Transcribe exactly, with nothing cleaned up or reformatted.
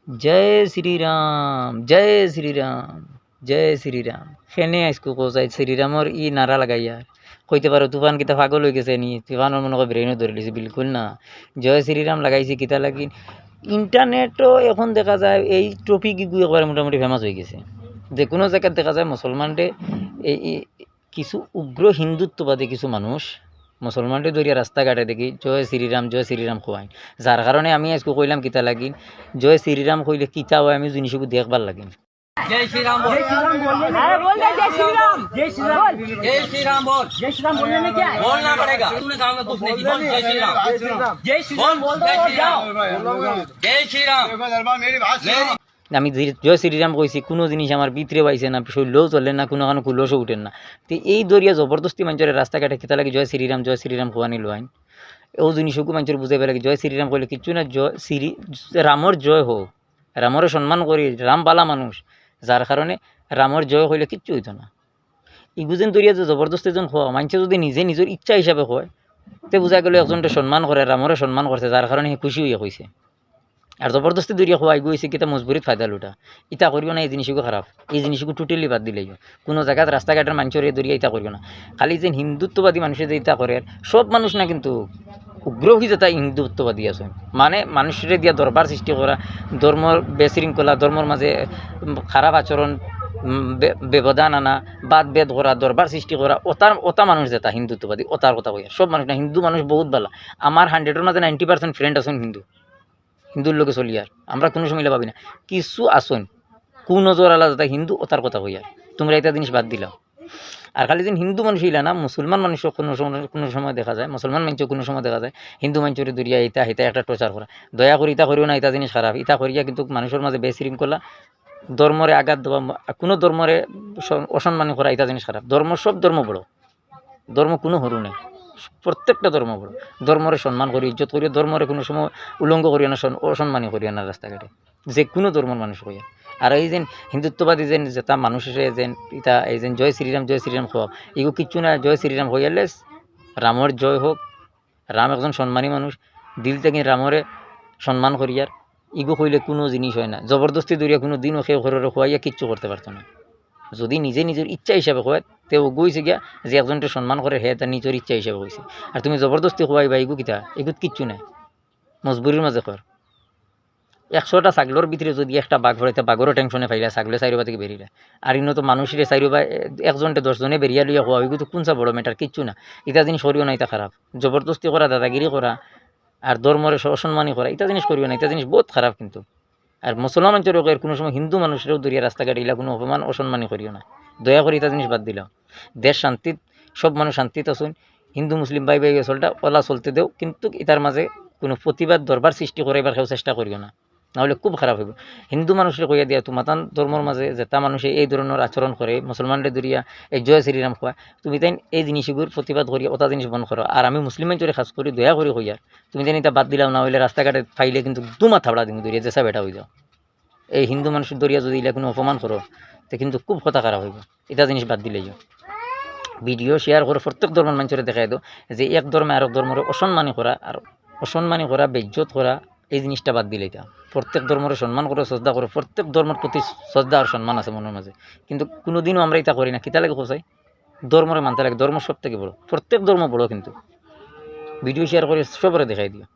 জয় শ্রীরাম, জয় শ্রীরাম, জয় শ্রীরাম। কেনে আইজকু কও জয় শ্রীরামর ই নারা লাগাইয়ার? কইতে পারো, তুফান কিতা পাগল অইগেছে নি? তুফানর মনো কয় brain-ও ধরিলিছে? বিলকুল না। জয় শ্রীরাম লাগাইছি কিতা লাগি? Internet-ও এখন দেখা যায় এই topic ইগু একবারে মোটামুটি famous অইগেছে। যেকুনু জাগাত দেখা যায় মুসলমানরে এই, এই কিছু উগ্র হিন্দুত্ববাদী কিছু মানুষ মুসলমানরে ধরিয়া রাস্তাঘাটে দেখি জয় শ্রীরাম, জয় শ্রীরাম কওয়াইন। যার কারণে আমি আইজকু কইলাম কিতা লাগি, জয় শ্রীরাম কইলে কিতা অয় আমি জিনিসগু দেখবার লাগি। जय श्री राम बोल। अरे बोल दे, जय श्री राम। जय श्री राम। बोल। जय श्री राम बोल। जय श्री राम बोलने में क्या है? बोलना पड़ेगा। तूने काम में कुछ नहीं की। बोल जय श्री राम। जय श्री राम। बोल, बोल दो जय और श्री राम। जाओ। जय श्री राम। मेरी बात सुनो। আমি যে জয় শ্রীরাম কইছি, কুনু জিনিস আমার ভিতরে পাইছে না, শরীরেও চলে না, কুনু কানো কুলসও উঠের না। তে এই ধরিয়া জবরদস্তি মানষরে রাস্তাঘাটে কিতা লাগি জয় শ্রীরাম, জয় শ্রীরাম কওয়ানি লওয়াইন। ও জিনিসগু মানষরে বুঝাইবার লাগি, জয় শ্রীরাম কইলে কিচ্ছু না, জয় শ্রী, রামর জয় হোক। রামরে সম্মান করি, রাম বালা মানুষ, যার কারণে রামর জয় কইলে কিচ্ছু অইতো না। ইগু যেন ধরিয়া যে জবরদস্তি যেন কওয়া, মানষে যদি নিজে নিজর ইচ্ছা হিসাবে কয়, তে বুঝা গেল একজনরে সম্মান করে, রামরে সম্মান করছে, যার কারণে হে খুশি অইয়া কইছে। আর জবরদস্তি ধরিয়া কওয়া, ইগু অইছে কিতা মজবুরিত ফায়দা লুটা। ইতা করিও না, এই জিনিসগু খারাপ, এই জিনিসগু totally বাদ দিলাইও। কুনু জাগাত রাস্তাঘাটর মানষরে ধরিয়া ইতা করিও না। খালি যেন হিন্দুত্ববাদী মানষে যে ইতা করের, সব মানুষ না কিন্তু, উগ্র অই যেতা হিন্দুত্ববাদী আছে, মানে মানষরে দিয়া দরবার সৃষ্টি করা, ধর্মর বিশৃঙ্খলা, ধর্মর মাঝে, উম, খারাপ আচরণ, উম, বে-, ব্যবধান আনা, বাদ ভেদ করা, দরবার সৃষ্টি করা, ওতার, ওতা মানুষ যেতা হিন্দুত্ববাদী, ওতার কথা কইয়ার। সব মানুষ না, হিন্দু মানুষ বহুত বালা। আমার hundred-অর মাঝে ninety percent friend আছইন হিন্দু, হিন্দুর লগে চলিয়ার। আমরা কুনু সময় ইলা ভাবি না। কিছু আছইন কুনজর আলা যেতা হিন্দু, ওতার কথা কইয়ার। তুমরা ইতা জিনিস বাদ দিলাও। আর খালি যেন হিন্দু মানুষ ইলা না, মুসলমান মানুষও কুনু সময়, কুনু সময় দেখা যায়, মুসলমান মানষও কুনু সময় দেখা যায় হিন্দু মানষরে ধরিয়া ইতা হিতা একটা torture করা। দয়া করি ইতা করিও না, ইতা জিনিস খারাপ। ইতা করিয়া কিন্তু মানষর মাঝে বিশৃঙ্খলা, ধর্মরে আঘাত দেওয়া, কুনু ধর্মরে স-, অসম্মানী করা, ইতা জিনিস খারাপ। ধর্ম, সব ধর্ম বড়, ধর্ম কুনু হুরু নাই, প্রত্যেকটা ধর্ম বড়। ধর্মরে সম্মান করি, ইজ্জত করি, ধর্মরে কুনু সময় উলঙ্গ করিও না, সন-, অসম্মানী করিও না রাস্তাঘাটে। যে কুনু ধর্মর মানুষ কইয়া। আর এই যেন হিন্দুত্ববাদী যেন যেতা মানুষরে যেন ইতা এই যেন জয় শ্রীরাম, জয় শ্রীরাম কওয়া, ইগু কিচ্ছু না। জয় শ্রীরাম কইয়ারলে রামর জয় হোক, রাম একজন সম্মানী মানুষ, দিল থাকি রামরে সম্মান করিয়ার। ইগু কইলে কুনু জিনিস অয় না, জবরদস্তি ধরিয়া কুনু দিনও কেউ কেউরে কওয়াইয়া কিচ্ছু করতে পারতো না। যদি নিজে নিজর ইচ্ছা হিসাবে কয়, তে অগু অইছে গিয়া যে একজনরে সম্মান করে, হে তার নিজর ইচ্ছা হিসাবে কইছে। আর তুমি জবরদস্তি কওয়াইবা, ইগু কিতা? ইগুত কিচ্ছু নাই, মজবুরির মাঝে কর। একশোটা ছাগলর ভিতরে যদি একটা বাঘ পড়ে, তে বাঘরও tension-এ পাইলা, ছাগলে চাইরোবা থাকি বেরিলা। আর ইনো তো মানুষরে চাইরোবা, এ, একজনরে দশ জনে বেরিয়া লইয়া কওয়া, ইগু তো কুনসা বড় matter, কিচ্ছু না। ইতা জিনিস করিও না, ইতা খারাপ। জবরদস্তি করা, দাদাগিরি করা, আর ধর্মরে স-, অসম্মানী করা, ইতা জিনিস করিও না, ইতা জিনিস বহুত খারাপ কিন্তু। আর মুসলমান মানষরে কই, আর কুনু সময় হিন্দু মানুষরেও ধরিয়া রাস্তাঘাটে ইলা কুনু অপমান, অসম্মানী করিও না। দয়া করি ইতা জিনিস বাদ দিলাও। দেশ শান্তিত, সব মানুষ শান্তিত আছইন। হিন্দু মুসলিম ভাই ভাই চলটা ওলা চলতে দেও, কিন্তু ইতার মাঝে কুনু প্রতিবাদ দরবার সৃষ্টি করাইবার কেউ চেষ্টা করিও না, না অইলে খুব খারাপ অইবো। হিন্দু মানুষরে কইয়া দিয়া, তুমাতান ধর্মর মাঝে যেতা মানুষে এই ধরনর আচরণ করে, মুসলমানরে ধরিয়া এই জয় শ্রীরাম কওয়া, তুমিতাইন এই জিনিসগুর প্রতিবাদ করিয়া ওতা জিনিস বন্ধ করো। আর আমি মুসলিম মানষরে খাস করি দয়া করি কইয়ার, তুমিতাইন ইতা বাদ দিলাও, না অইলে রাস্তাঘাটে পাইলে কিন্তু দুমা থাবড়া দিমু ধরিয়া, যেসা বেটা অইযাও। এই হিন্দু মানুষ ধরিয়া যদি ইলা কুনু অপমান করো, তে কিন্তু খুব কথা খারাপ অইবো। ইতা জিনিস বাদ দিলাইও। Video share করো, প্রত্যেক ধর্মর মানষরে দেখাই দেও যে এক ধর্মে আরক ধর্মরে অসম্মানী করা আর অসম্মানী করা, বেইজ্জত করা, এই জিনিসটা বাদ দিলাইতা। প্রত্যেক ধর্মরে সম্মান করো, শ্রদ্ধা করো, প্রত্যেক ধর্মর প্রতি শ্রদ্ধা আর সম্মান আছে মনর মাঝে। কিন্তু কুনুদিনও আমরা ইতা করি না। কিতা লাগি কও চাই? ধর্মরে মানতে লাগে, ধর্ম সব থাকি বড়, প্রত্যেক ধর্ম বড়। কিন্তু video share করি সবরে দেখাই দিও।